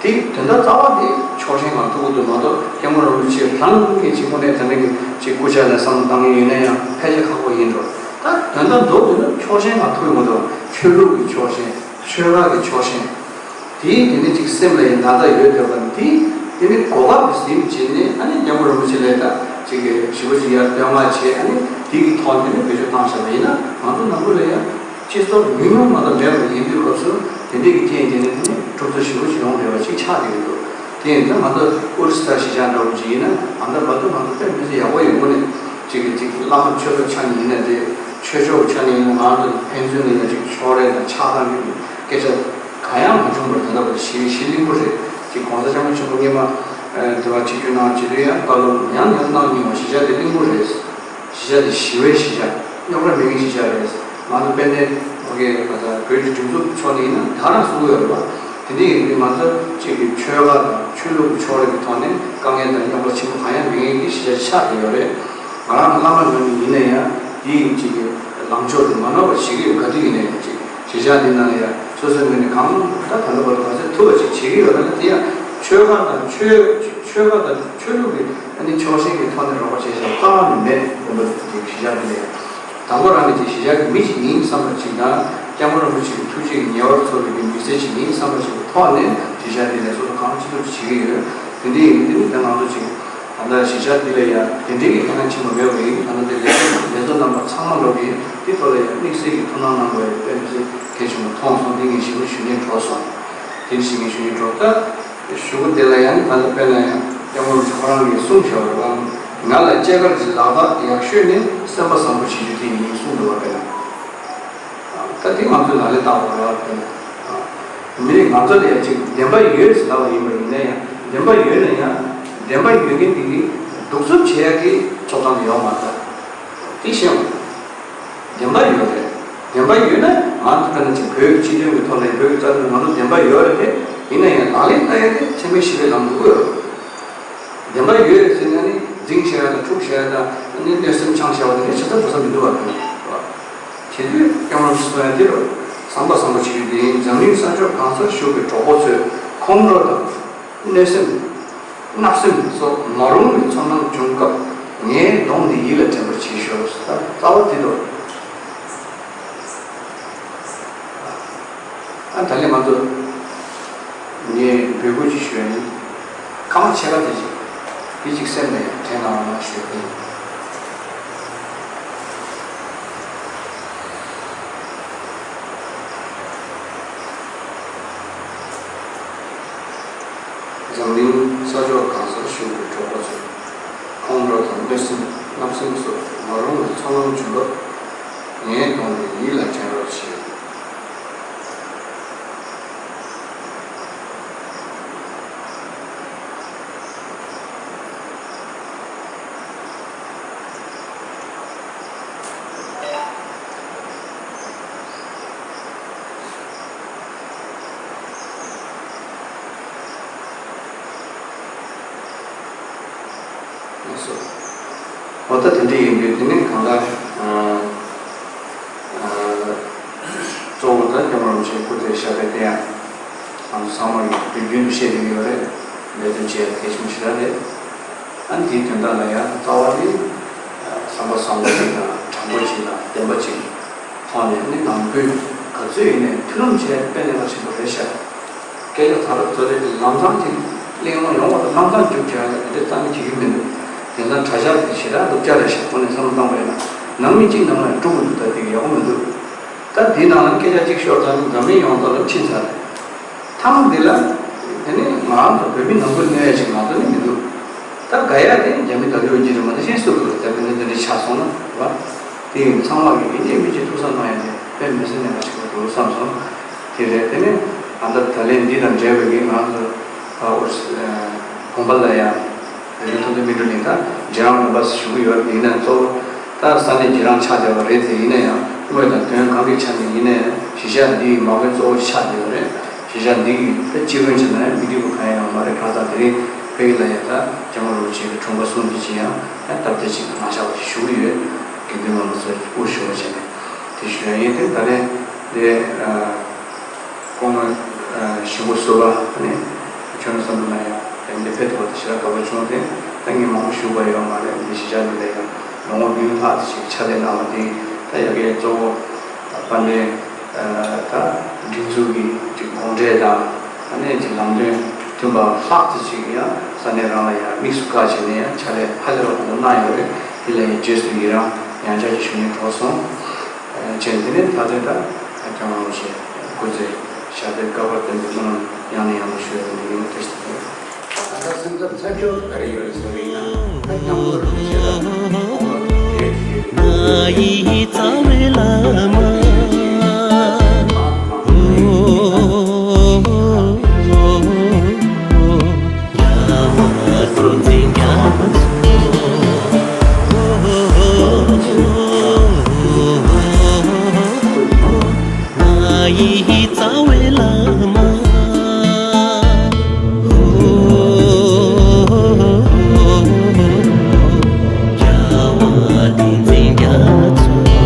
དེ་དོན་དག་རྩ་བ་དེ་ཕྱོགས་ཞེན་གང་ཐུག་གི་འདུག་མ་གཏོགས་སྐྱབས་མགོན་རིན་པོ་ཆེ་རང་གི་ཅིག་དངོས་གནས་དྲང་གནས་ཀྱི་ཅིག་སྐུ་ཕྱྭ་ལ་བསམ་བློ་བཏང་མཁན་ཡིན་ན་ཡང་ཕལ་ཆེར་ཁག་པོ་ཡིན་འགྲོ། ད་དོན་དག་མདོར་བསྡུས་ན་ཕྱོགས་ཞེན་གང་ཐུག་གི་མི་འདུག་ཆོས་ལུགས་ཀྱི་ཕྱོགས་ཞེན། ཆོལ་ཁ་གི་ཕྱོགས་ཞེན། དེའི་དེ་ནི་ཅིག་སེམས་ལ་ཡང་ད་ལྟ་ཡོད་བསྡད་པ་འདི་དེ་ནི་གོ་སྐབས་ཀྱི་ཟིན་བྱས་ནས། ཨ་ནི་སྐྱབས་མགོན་རིན་པོ་ཆེ་ལ་ད་ཅིག་གི་ཞི་བ་ཅིག་ཡར་བསྟོད་བསྔགས་བྱས། ཨ་ནི་དེ་གི་ཐོག་ནས་ནི་བེད་སྤྱོད་བཏང་བཞག་པ་ཡིན་ན་ང་ཚོ་ནང་ཁུལ་ལ་ཡང་སྤྱི་ཚོགས་ཉུང་ཉུང་མ་གཏོགས་མེད་པ་ཡིན་དུས་སྐབས་སུ་དེ་འདྲའི་གི་རྐྱེན་དེ་ནི་དེ་ནི་གྲུབ་ཚུལ་ཞི་བ་ཅིག་ཡོང་བསྡད་པ་ཅིག་ཆགས་བསྡད་ཀྱི་འདུག་དེ་ཡིན་ཙང་ང་ཚོ་ཨོ་རི་ས་གཞིས་ཆགས་འདྲ་བོ་ཅིག་ཡིན་ན་ཨ་མདའ་བར་དུ་ང་ཚོ་དཔེ་མི་སྲིད་ཡག་པོ་ཡོང་གི་ནས་ཅིག་གི་ཅིག་བླ་མ་ཆོས་ལུགས་ཆ་ནས་ཡིན་ན་རེད། ཆོས་ཕྱོགས་ཆ་ནས་ཡིན་ན་ང་ཚོ་ཕན་ཚུན་ལ་ཡང་ཅིག་ཕྱོགས་རེས་དང་ཆགས་སྡང་གི་སྐད་ཆ་གང་ཡང་མ་བྱུང་བར་ད་ལྟ་བར་ཞི་བའི་ཞི་གླིང་བུ་རེད། ཅིག་གོང་ས་སྐྱབས་མགོན་ཆེན་པོ་སྔོན་མ་འདི་བ་ཆིབས་བསྒྱུར་གནང་བྱེད་དུས་ཡང་བཀའ་སློབ་ཡང་ཡང་གནང་མྱོང་བ་གཞིས་ཆགས་དེ་གླིང་བུ་རེད། གཞིས་ཆགས་དེ་ཞི་བའི་གཞིས་ཆགས། རྙོག་དྲ་མེད་མཁན་གཞིས་ཆགས་རེད། ང་ཚོ་དཔལ་ལྡན་ཕ་གིའི་ང་ཚོ་བོད་ཀྱི་སྒྲིག་འཛུགས་ཕྱོགས་ནས་ཡིན་ན་ད་རང་གསུང་གི་ཡོད་རེད་པ། དེ་འདྲ་ཡིན་དུས་ང་ཚོ་གཅིག་གི་ཆོལ་ཁ་དང་ཆོས་ལུགས་ཀྱི་ཕྱོགས་རིས་ཀྱི་ཐོག་ནས་དཀའ་ངལ་དང་རྙོག་དྲ་ཆེན་པོ་གང་ཡང་མེད་མཁན་གྱི་གཞིས་ཆགས་ཆགས་ཀྱི་ཡོད་རེད། ང་རང་བླ་མ་ངོས་ནས་ཡིན་ན་ཡང་དེའི་གཅིག་གི་ལངས་ཕྱོགས་དེ་མ་ནོར་བ་བྱེད་ཀྱི་ཡོད། ག་དུས་ཡིན་ན་ཡང་གཅིག་གཞིས་ཆགས་འདི་ནང་ལ་ཡང་སོ་སོའི་ངོས་ནས་གང་ད་ད་ལྟ་བར་དུ་ག་ཚོད་ཐུབ་པ་ཅིག་བྱེད་ཀྱི་ཡོད་རེད་ལ། དེ་ཡང་ཆོལ་ཁ་དང་ཆོས་ཆོལ་ཁ་དང་ཆོས་ལུགས་ཀྱི་ཨ་ནི་ཕྱོགས་ཞེན་གྱི་ཐོག་ནས་རོགས་པ་བྱས་ཤག་རྩ་བ་ནས་མེད་དགོངས་པ་དེ་གཞིས་ཆགས་འདི་ལ་ཡང་། དང་པོ་རང་གི་ཅིག་གཞིས་ཆགས་ཀྱི་མི་ཅིག་ཡིན་བསམ་པ་ཅིག་དང་། སྐྱབས་མགོན་རིན་པོ་ཆེ་གི་ཐུགས་རྗེ་གི་ཉེ་བར་ཚོར་བའི་མི་ཚེ་ཅིག་ཡིན་བསམ་པ་ཅིག་གི་ཐོག་ནས་གཞིས་ཆགས་འདི་ལ་སོ་སོ་གང་ཅི་ཐུབ་ཅིག་བྱེད་ཀྱི་ཡོད། དེ་འདྲ་ཡིན་དུས་ད་ང་ཚོ་ཅིག་ད་ལྟ་གཞིས་ཆགས་འདི་ལ་ཡང་དེ་འདྲའི་གི་དཀའ་ངལ་ཆེན་པོ་མེད་པ་ཡིན། ད་ལྟ་འདི་ལས་ལས་བཟོ་རྣམ་པ་ཚང་མ་ལོག་གིས་དེ་ཐོག་ལ་ཡང་དམིགས་བསལ་གྱི་ཐུགས་སྣང་གནང་དགོས་པའི་དཔེ་མི་སྲིད་གལ་ཆེན་པོ་མཐོང་སོང་། དེ་ངས་ཞུ་ཞུ་སྙིང་བྲོ་སོང་། དེ་ཞུ་སྙིང་བྲོ། ད་ཞུ་སྒོ་དེ་ལ་ཡང་ད་ལྟ་དཔེར་ན་ཡང་སྐྱབས་མགོན་རིན་པོ་ཆེ་ཁོ་རང་གིས་གསུངས་བཞག་པ་རེད་པ། ང་ལ་སྐྱེས་སྐར་གྱི་ལག་རྟགས་ཡག་ཤོས་ནི་སེམས་པ་བཟང་པོ་བྱེད་རྒྱུ་དེ་ཡིན་གསུངས་འདུག་པ། དཔེར་ན་ད་དེ་ང་ཚོས་ལག་ལེན་བསྟར་དགོས་རེད་པ། དཔེར་ན་མི་རིགས་ང་ཚོ་ལ་ཡང་ཅིག་བདེན་པ་ཡོད་ཟེར་ལབ་པ་ཡིན་པ་ཡིན་ན་ཡང་བདེན་པ་ཡོད་ན་ཡང་བདེན་པ་ཡོད་མཁན་དེ་གི་གདུག་རྩུབ་བྱེད་ཡག་གི་ཐོབ་ཐང་དེ་ཡོད་མ་རེད། དེ་ཤེས་དགོས། བདེན་པ་ཡོད་རེད། བདེན་པ་ཡོད་ན་ང་ཚོ་དཔེར་ན་ཅིག་བོད་ཀྱི་སྤྱི་དོན་གྱི་ཐོག་ནས་བོད་ཀྱི་རྩ་དོན་ང་ཚོ་བདེན་པ་ཡོད་རེད་དེ། ཡིན་ན་ཡང་ལག་ལེན་བསྟར་ཡ་དེ་ཁྲིམས་དཔོན་ཞི་བའི་ལམ་འགྲོ་གི་ཡོད་རེད། བདེན་པ་ཡོད་རེད་ཟེར་ན་ནི་འཛིང་བྱེད་ཡ་དང་འཁྲུག་བྱེད་ཡ་དང་ནི་གནོད་སེམས་འཆང་བྱ་བ་དེ་འདྲ་བྱེད་ས་འགྲོ་ས་མི་འདུག་བ། དེ་ནི་བྱེད་དུས་སྐྱབས་མགོན་རིན་པོ་ཆེས་གསུངས་ཡ་འདི་རེད། བསམ་པ་བཟང་པོ་བྱེད་རྒྱུ་དེ་ཡིན། འཛམ་གླིང་ས་ཕྱོགས་གང་སར་བཞུགས་པའི་གྲོགས་པོ་ཚོས་ཁོང་ཁྲོ་དང་། གནོད་སེམས། བརྣབ་སེམས་སོགས་མ་རུང་བའི་ཚོར་སྣང་བྱུང་སྐབས། ངའི་གདོང་འདི་ཡིད་ལ་དྲན་པར་བྱེད་ཤོག་ད་རྩ་བ་འདི་དོ། ཨ་ད་ལན་ང་ཚོ་ངས་འབོད་སྐུལ་ཅིག་ཞུ་ཡ་ཡིན། སྐར་མ་ཕྱེད་ཀ་དེ་ཅིག་དེ་ཅིག་སེམས་ལ་ཡང་དྲན་གནང་རོགས་གནང་ཞུ་ཡ་ཡིན། འཛམ་གླིང་ས་ཕྱོགས་གང་སར་བཞུགས་པའི་གྲོགས་པོ་ཚོ། ཁོང་ཁྲོ་དང་གནོད་སེམས་བརྣབ་སེམས་སོགས་མ་རུངས་པའི་ཚོར་སྣང་བྱུང་སྐབས། ངའི་གདོང་ནས་ཡིད་ལ་དྲན་རོགས་བྱེད། ལགས་སོ། འོ་ད་དེ་འདྲ་ཡིན་དུས་དེ་ནས་གང་ལྟར། ཨ། ཨ། གཙོ་བོ་ད་སྐྱབས་མགོན་རིན་པོ་ཆེའི་སྐུ་ཚེ་ཞབས་པད་བརྟན་ཡག་ང་ཚོ་ཚང་མ་གིས་དུས་རྒྱུན་དུ་བཤད་བསྡད་ཀྱི་ཡོད་རེད། འབད་བརྩོན་བྱེད་ཡག་གལ་ཆེན་པོ་ཞེ་དྲག་རེད། ཨ་ནི་དེའི་དོན་དག་ལ་ཡང་རྩ་བ་ནི། ཨ། བསམ་པ་བཟང་པོ་ཅིག་དང་དྲང་པོ་ཅིག་དང་བདེན་པ་ཅིག་ཐོག་ནས་ནི་ནང་ཁུལ་ག་ཚོད་ཡིན་ནའི་མཐུན་ལམ་བྱས་དཔེ་གནད་འགག་ཆེན་པོ་རེད་ཤག་སྐད་ཆ་ད་རུང་ཚོ་རེ་ལམ་སང་ཅིག་གླེང་སློང་ཡོང་བ་དང་ལམ་སང་རྒྱུགས་བྱས་ཡ་དེ་འདྲ་རྩ་ནས་བྱེད་ཀྱི་མི་འདུག་དེང་སང་གྲྭ་ཤག་དེ་ཞེ་དྲག་སྡུག་ཅག་རེད་ཤག་ཁོ་ནས་བསམ་བློ་བཏང་བ་ཡིན་ན་ནང་མི་གཅིག་ནང་ལ་དཀྲུག་གི་འདུག་ད་དེ་ཡག་པོ་མི་འདུག་ད་དེའི་ནང་ལ་སྐད་ཆ་གཅིག་ཤོར་ཙང་འཛམ་གླིང་ཡོངས་རྫོགས་ལ་ཕྱིན་ཚར་རེད། མཐའ་མ་འདི་ལ་དེ་ནི་ང་རང་ཚོ་བོད་མི་ནང་ཁུལ་གནོད་ཡ་ཞིག་ང་ཚོ་ནི་མི་འདུག་ད་དགའ་ཡ་དེ་རྒྱ་མི་དགའ་ལོས་ཀྱི་རེད་མ་གཏོགས་གཞན་སུ་དགའ་ལོས་ད་བོད་མི་འདི་འདྲ་ཆགས་སོང་ན་རེད་བ། དེ་ཡིན་ཚང་མ་གིས་ཡིན་གཅིག་མིན་གཅིག་ཐུགས་བསམ་གནང་ཡ་དེ་དཔེ་མི་སྲིད་གནད་འགག་ཆེན་པོ་འདུག་བསམ་སོང་། དེ་རེད། དེ་ནས་ཨ་ད་ད་ལན་འདི་དང་འབྲེལ་བའི་གི་ང་ཚོ་ཨ་ཨོ་དགོན་པ་ལ་ཡང་བོད་མི་མཐོ་འབྲིང་སྨིན་གྲོལ་གླིང་དང་རྗེ་རང་དགོན་པ་ཞུ་གི་ཡོད་རེད། ཡིན་ན་གཙོ་བོ་ད་ས་གནས་རྗེ་རང་ཆགས་བསྡད་པ་རེད་དེ། ཡིན་ན་ཡང་དངོས་དང་དོན་གང་གི་ཆ་ནས་ཡིན་ན་ཡང་གཞིས་ཆགས་འདིའི་མ་དངུལ་གཙོ་བོ་ཆགས་བསྡད་པ་རེད། གཞིས་ཆགས་འདི་གི་ད་སྤྱི་དཔོན་བྱས་ན་ཡང་མི་འགྲིག་པ་གང་ཡང་ཡོད་མ་རེད། གང་ལྟར་དེ་རིང་ཕ་གི་ལ་ཡང་ད་སྐྱབས་མགོན་རིན་པོ་ཆེ་གི་དྲུང་པ་གསུམ་གྱིས་ཅི་ཡང་ཡང་སྟབས་བདེ་ཅིག་མ་ཆགས་པ་ཞིག་ཞུ་གི་ཡོད། དགེ་འདུན་པ་མང་ཚོས་དབུ་བཞུགས་པ་བྱས་ནས་དེ་ཞུ་ཡ་ཡིན། དེ་ད་ལན་དེ་སྐུ་ངོ་ཞིག་པོ་བསུ་བ་ནི་ཆོས་ནི་བསམ་བློ་ན་ཡང་དེ་འདི་ཕེབས་ཐུབ་པ་དེ་ཞེ་དྲག་དགའ་པོ་བྱུང་སྟེ། ད་ངས་མང་པོ་ཞུ་བ་ཡོད་མ་རེད། འདི་གཞིས་ཆགས་འདི་ལ་ཡང་ལོ་ངོ་བདུན་ལྷག་ཅིག་ཕྱག་ལས་གནང་བ་དེ་ད་ཡ་གི་གཙོ་བོ་དཔལ་ལྡན། ད་སྒྲིག་འཛུགས་ཀྱི་ཅིག་དགོངས་འགྲེལ་དང་ཨ་ནི་ཅིག་ལམ་སྟོན་མཐུན་པ་ལྷག་ཏུ་ཅིག་ཡང་ས་གནས་རང་ལ་ཡང་དམིགས་སུ་བཀར་བྱས་ནས་ཡང་ཕྱག་ལས་ཧ་ཅང་མང་པོ་གནང་ཡོད་རེད། དེ་ལ་ཡང་རྗེས་སུ་ཡི་རང་ཡང་བསྐྱར་ཅིག་ཞུ་སྙིང་བྲོ་སོང་། བྱས་དེ་ནས་ད་ལྟ་ད་སྐྱབས་མགོན་རིན་པོ་ཆེ་སྐུ་ཚེ་ཞབས་པད་བསྐལ་པར་བརྟན་པའི་སྨོན་ལམ་ཡང་ནས་ཡང་དུ་ཞུ་ཡ་དེ་ནས་ཡིན་ཐུགས་རྗེ་ཆེ། ད་ལྟ་སེམས་འཚབ་ཚ་སྐྱོ་ག་རེ་ཡོད་རེད་ཟེར་བ་ཡིན་ན། ད་སྐྱབས་མགོན་རིན་པོ་ཆེ་ལ་ང་ཡི་རྩ་བའི་བླ་མ། ང་ཡི་རྩ་བའི་བླ་མ། རྒྱལ་བ་བསྟན་འཛིན་རྒྱ་མཚོ།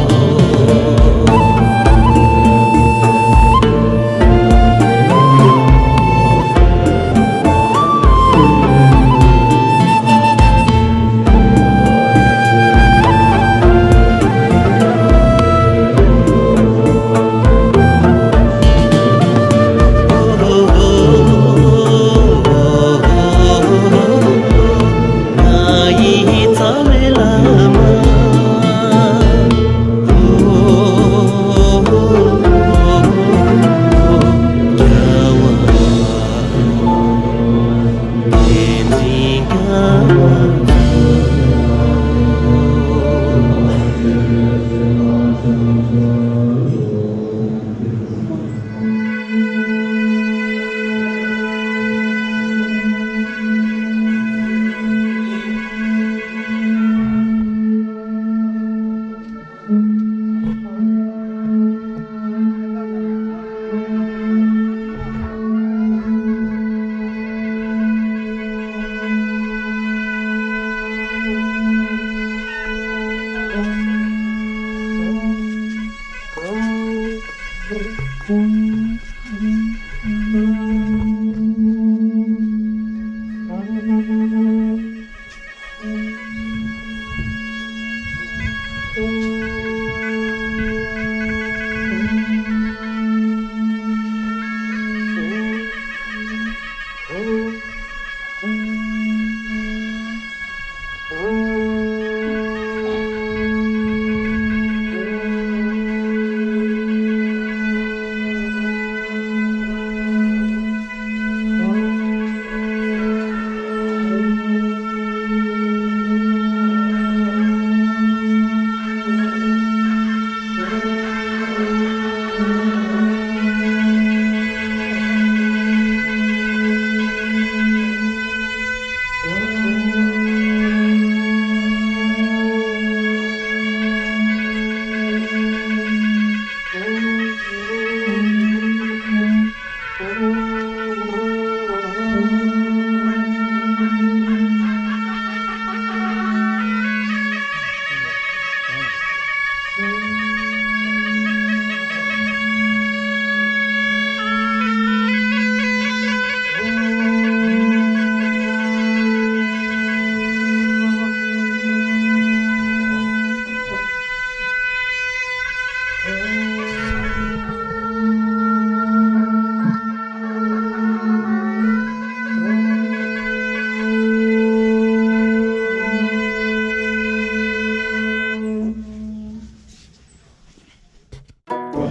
ཁ་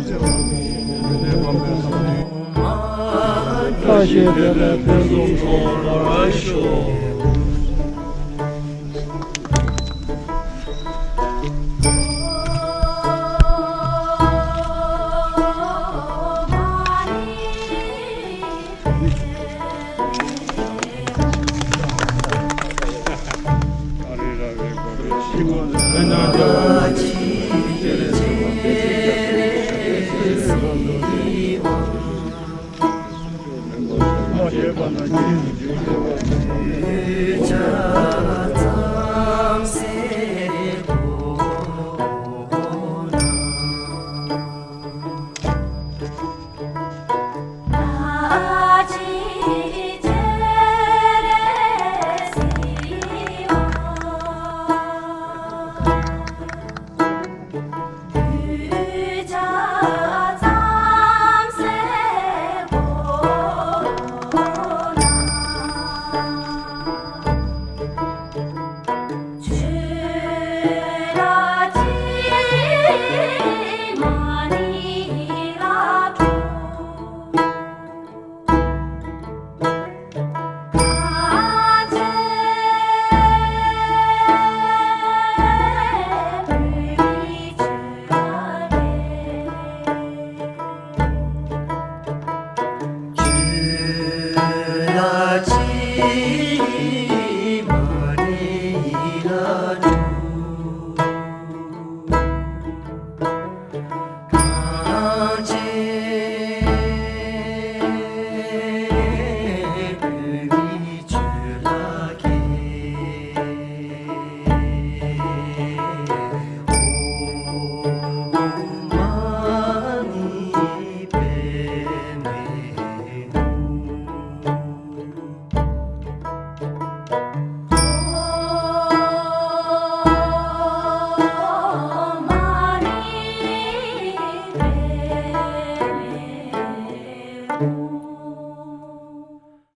ཞེ་དེ་ལས་ཕན་ཐོགས་ཤོག།